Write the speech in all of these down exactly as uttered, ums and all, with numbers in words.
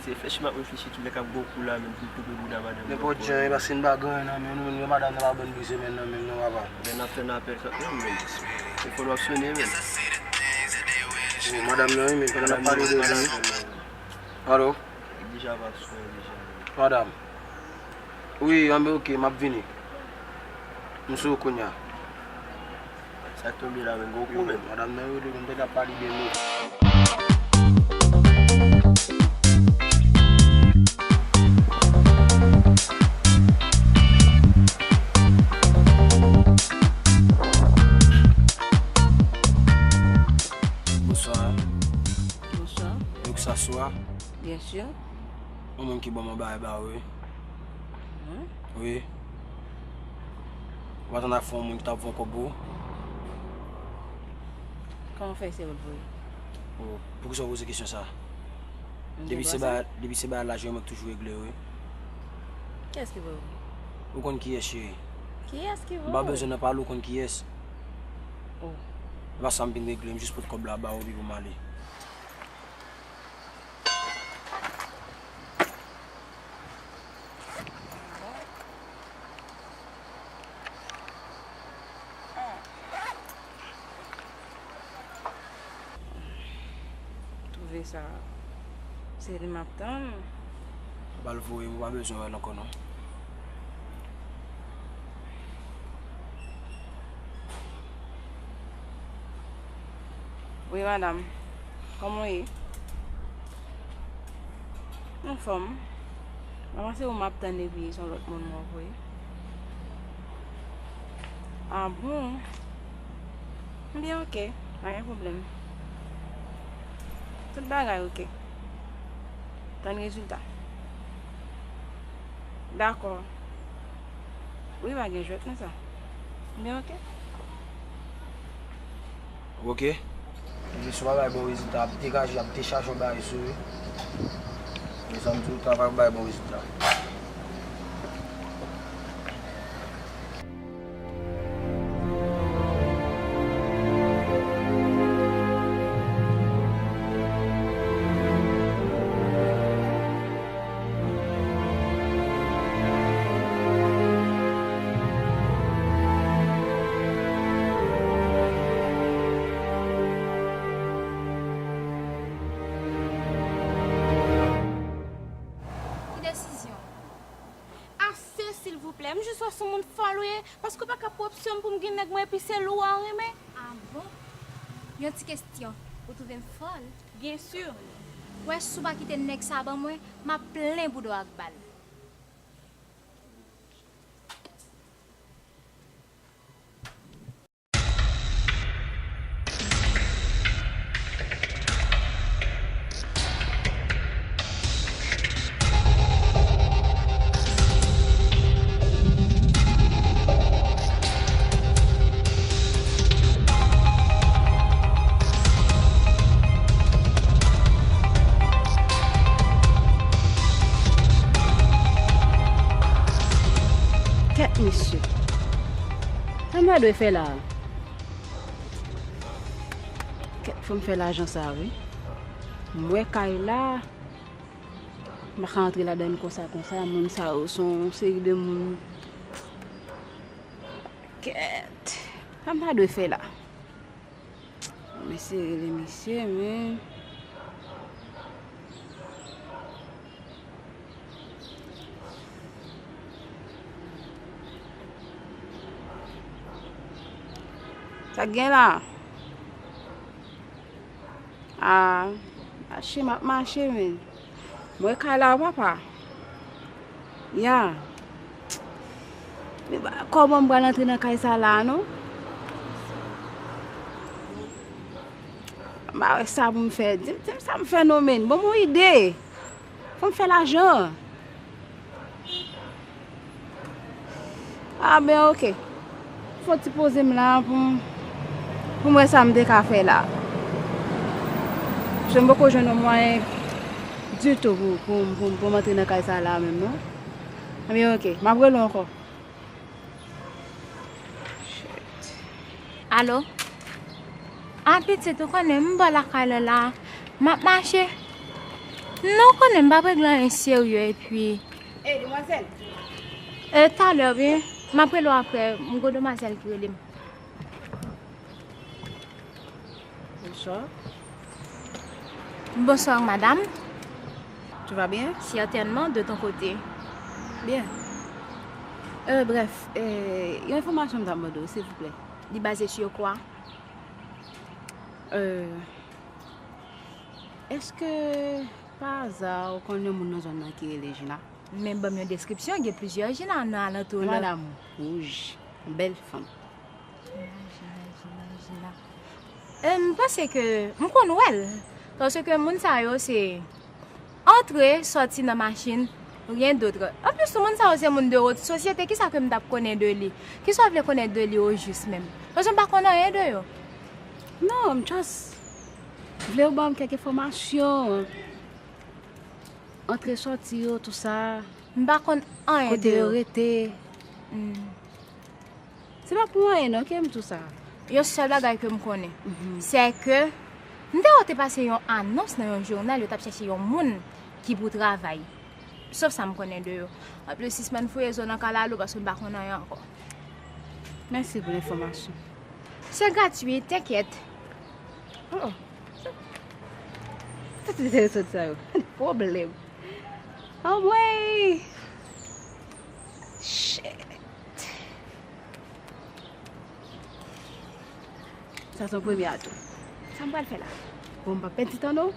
Reflechi m ap reflechi, tou lè k ap gen yon kou la, menm pou l koupe bouda madanm nan. Nenpòt jan, e paske n pa gen anyen nan men nou, menm madanm nan pa ban n brize men nan men nou, papa. Men n ap fè n apèl kanmenm, men. Telefòn w ap sone, men. Oh, madanm nan, wi, men pandan n ap pale de li. Alo? Li deja pa sou, deja. Madanm. Wi, anben, oke, m ap vini. M sou ou kounye a. Sa k tonbe la menm, gon pwoblèm. Madanm nan rele m, m te ka pale de nou. Bonswa. Bonswa. Luxaswa. Byen si. Yon moun ki ban mwen bagay ba ou, wi. Mwen? Wi. Ou pa tann ak fè yon moun ki t ap fè yon kòb pou ou? Kòman w fè se ou l voye? Oh, poukisa w poze kesyon sa a? M te Depi se pase? Bagay, depi se bagay lajan, mwen k toujou regle yo, wi. Kiyès ki voye w? Ou konn kiyès, cheri. Kiyès ki voye w? M pa bezwen nan pale, ou konn kiyès. Oh. E pa sa m vin regle, m jis pot kòb la ba ou, epi pou m ale. Twouve sa, se li m ap tann. Ba l voye m, ou pa bezwen wè l ankò non. Wi, madanm. Kòman w ye? Anfòm. Mwen panse ou m ap tann epi se yon lòt moun mwen voye. A bon? Ebyen, oke. Pa gen pwoblèm. Tout bagay oke. Tann rezilta. Dakò. Wi, pa gen jwèt nan sa. Ebyen, oke. Oke. Epi si w pa bay bon rezilta, ap degaje, ap dechaje yon bagay sou ou. Men sa m di w, travay pou bay bon rezilta. Ki desizyon? Ase, silvouplè. M jis wè se yon moun fòl ou ye, paske w pa ka pran opsyon m pou m gen nèg mwen epi se li w renmen. A bon? Yon ti kesyon. Ou twouve m fòl? Byen si. Ou wè si w pa kite nèg sa ban mwen, m ap plen bouda w ak bal. Kèt mesye. Sa m ta dwe fè la? Kèt, fò m fè lajan sa, wi. M wè kay la. M pa ka antre ladan l konsa, konsa. Moun sa yo se yon seri de moun. Kèt. Sa m ta dwe fè la? Mesye rele misye, men. Sa k gen la? A, mache, m ap mache, men. Mwen kay la, papa. Ya. Men ba, kòman m pral antre nan kay sa la, non? M pa wè sa pou m fè. Di m, di m sa m fè non, men. Ban m yon ide. Fò m fè lajan. A ben, oke. Fò ti poze m la pou m, pou m wè sa m te ka fè la. Paske m poko jwenn yon mwayen ditou pou, pou, pou, pou m antre nan kay sa la menm, non. Ebyen, oke. M ap rele w ankò. Shit. Alo? A, pitit, ou konnen, m bò lakay la la. M ap mache. Non, w konnen m p ap regle anyen serye, epi. Ey, demwazèl! E, talè, wi. M ap rele w apre. M gon demwazèl ki rele m. Bonsoir. Bonsoir, madame. Tu vas bien? Certainement, de ton côté. Bien. Euh, bref, euh, yon enfòmasyon m ta mande w, silvouplè. Li baze sur quoi? Euh, èske, pa aza, ou konn yon moun nan zòn nan ki rele Gina? Men ban m yon deskripsyon, gen plizyè Gina nan alantou la. Yon madanm wouj, yon bèl fanm. Jina, Jina, Jina, Jina. E, m panse ke m konn wè l. Paske moun sa yo se antre, sòti nan machin, rien d'autre. Anplis, tou moun sa yo se moun de wot sosyete. Kisa ke m t ap konnen de li? Kisa w vle konnen de li ojis menm? Paske m pa konn anyen de yo. Non, m just vle w ban m kèk enfòmasyon. Antre sòti yo, tou sa. M pa konn anyen de yo. Kote yo rete. Hmm. Se pa pou anyen non ke m di w sa. Yon sèl bagay ke m konnen, mhm, se ke m te wè w te pase yon anons nan yon jounal, yo t ap chèche yon moun ki pou travay. Sof sa m konnen de yo. Anplis, sispann fouye zo nan kalalou paske m pa konn anyen ankò. Mèsi pou lenfòmasyon. Se gratui, t'inquiète. Oh, oh. Sa tout enteresan sa yo. Pwoblèm. Anmwey! Shit. Sa se yon premye atou. Sa m pral fè la? Bon, m p ap pèdi tan non.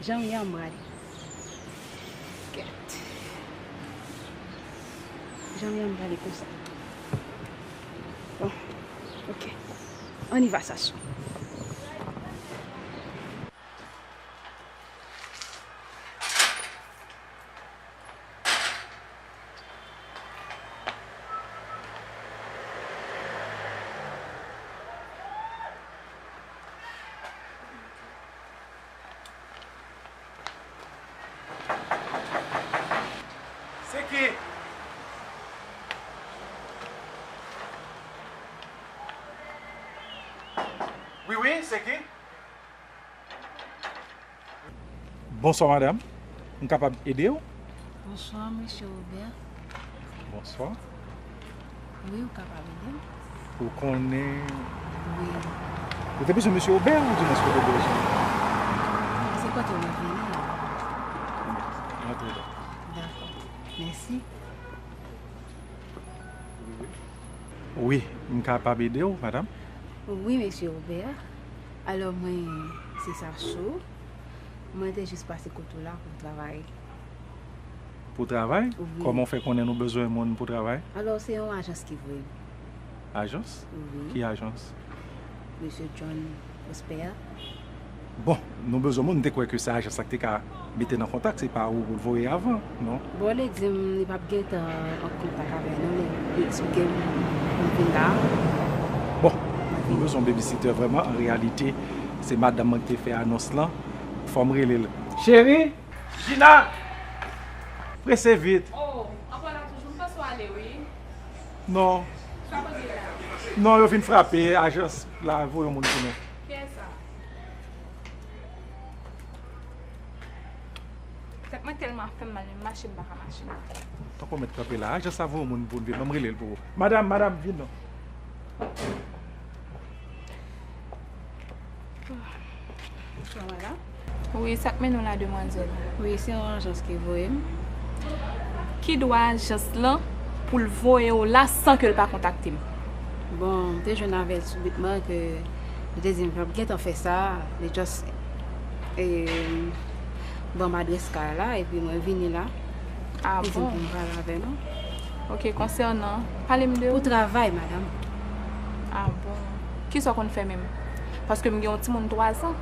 Jan m ye a m prale. Kèt. Jan m ye a m prale konsa. Bon, ok. On y va, Sachou. Se ki? Wi, wi, se ki? Bonswa, madanm. M kapab ede w? Bonswa, mesye Robert. Bonswa. Wi, ou kapab ede m. Ou konnen? Wi. Ou te bezwen mesye Obè oubyen mesye Obè Jean? Se kote mwen vini an. Antre la. Dakò. Mèsi. Wi, m kapab ede w, madanm? Wi, mesye Obè. Alò, mwen, se Sachou. Mwen te jis pase kote w la pou travay. Pou travay? Wi. Kòman w fè konnen nou bezwen moun pou travay? Alò, se yon ajans ki voye m. Ajans? Wi. Ki ajans? Mesye John Prosper. Bon, nou bezwen moun, m te kwè ke se ajans la ki te ka mete n an kontak, se pa ou pou l voye avan, non? Bon, li di m li p ap gentan an kontak avè nou, li, li eksplike m pou m vin la. Bon, nou bezwen yon babysitter vrèman, an reyalite, se madanm mwen ki te fè anons lan, fò m rele l. Cheri! Gina! Prese vit! Oh, ankò la toujou, m panse w ale wi. Non. Sa koze la? Non, yo vin frape, ajans la voye yon moun pou nou. Kiyès sa? Tèt mwen tèlman fè m mal, menm mache m pa ka mache. Tankou w mèt kanpe la, ajans la voye yon moun pou n vin, ban m rele l pou ou. Madanm, madanm, vin non. Bonswa, madanm. Wi, sa k mennen w la, demwazèl? Wi, se yon ajans ki voye m. Ki dwa ajans lan pou l voye w la san ke l pa kontakte m? Bon, m te jwenn avè l sibitman ke li te di m l p ap gentan fè sa, li just, e, ban m adrès kay la, epi mwen vini la. Ah bon? Li di m pou m pale avè nou. Ok, konsènan, pale m de ou. Pou travay, madanm. Ah bon? Kisa w konn fè menm? Paske m gen yon timoun twa zan.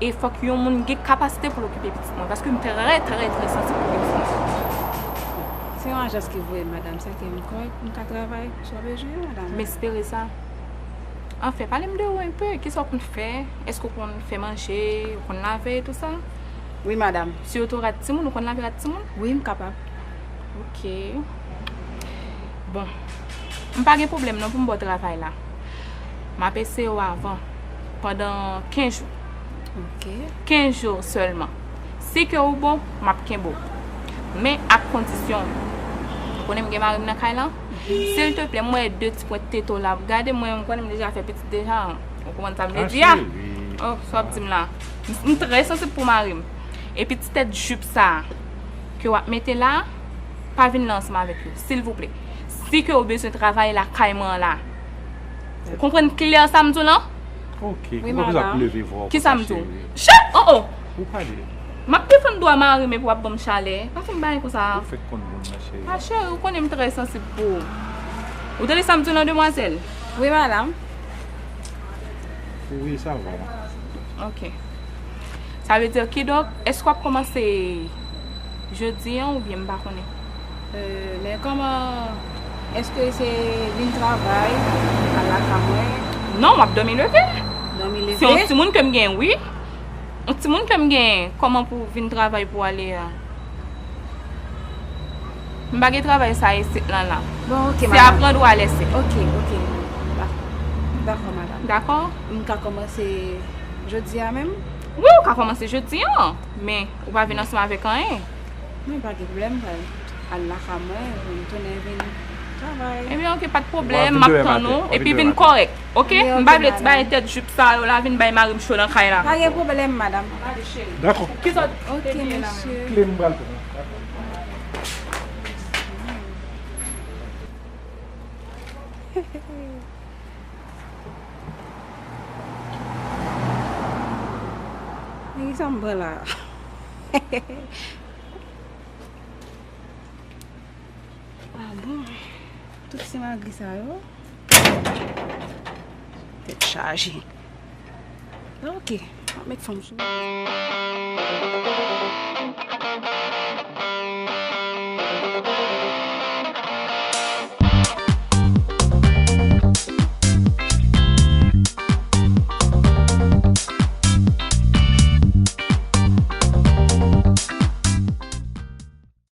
E fòk yon moun gen kapasite pou l okipe pitit mwen. Paske m trè, trè, trè sansib pou pitit mwen. Se yon ajans ki voye m, madanm. Sa ke m kwè m ka travay, si w bezwen, madanm. M espere sa. Anfen, pale m de ou enpe. Kisa w konn fè? Èske w konn fè manje? Ou konn lave e tou sa? Wi, madanm. Sitou rad timoun, ou konn lave rad timoun? Wi, m kapab. Ok. Bon. M pa gen pwoblèm non pou m ba w travay la. M ap eseye w avan. pandan kenz jou. Ok. Kenz jou sèlman. Si ke ou bon, m ap kenbe w. Men ak kondisyon. Ou konnen m gen mari m nan kay lan? Silteplè, m wè de ti pwent tete w la. Gade mwen, m konnen m deja fè pitit deja. Ou konprann sa m vle di a? Oh, sa w ap di m la. M, m trè sansib pou mari m. Epi ti tèt jip sa a ke w ap mete la, pa vin la ansanm avèk yo, silvouplè. Si ke w bezwen travay lakay mwen an la. Ou konprann klè sa m di w lan? Ok, Wi, ou pa bezwen ap madam. leve vwa w Kisa konsa, m di w? cheri. Chè! Oh, oh! Ou pale. M ap defann dwa mari m epi w ap ban m chalè. Pa fin bagay konsa. Ou fèk konn moun nan, cheri. Ma cheri, ou konnen m trè sansib pou ou. Ou tande sa m di w lan, demwazèl? Wi, madam. Wi, sa va. Ok. Sa vle di, kidonk, èske w ap kòmanse jodi an oubyen m pa konnen? Euh, men kòman, èske se vin travay, al lakay mwen? Non, w ap dòmi leve. Dòmi Se yon leve? timoun ke m gen, wi. Yon timoun ke m gen, kòman pou vin travay pou ale a? M pa gen travay sa isit lan la. Bon, ok, Se madam. aprann ou a lèse. Ok, ok. Dakò. Dakò, madam. Dakò? M ka kòmanse jodi a menm? Wi, ou ka kòmanse jodi an, men ou pa vin ansanm avèk anyen. Mwen pa gen pwoblèm, mwen al lakay mwen, pou m tounen vin travay. Ebyen, ok, pa t W ap pwoblèm, vin m ap demen tann maten, ou, w ap vin epi demen vin maten. Kòrèk, ok? Ok, M ok, pa vle ti madam. bay tèt jip sa yo la vin bay mari m cho nan kay la. Pa gen pwoblèm, madam. Gade, cheri. Dakò. Kisa w Ok, te di la? Mesye. Kle m pral pran. Men kisa m pran la? Ah bon? Tout se malgre sa yo. Tèt chaje. Ok, m ap met fanm sou.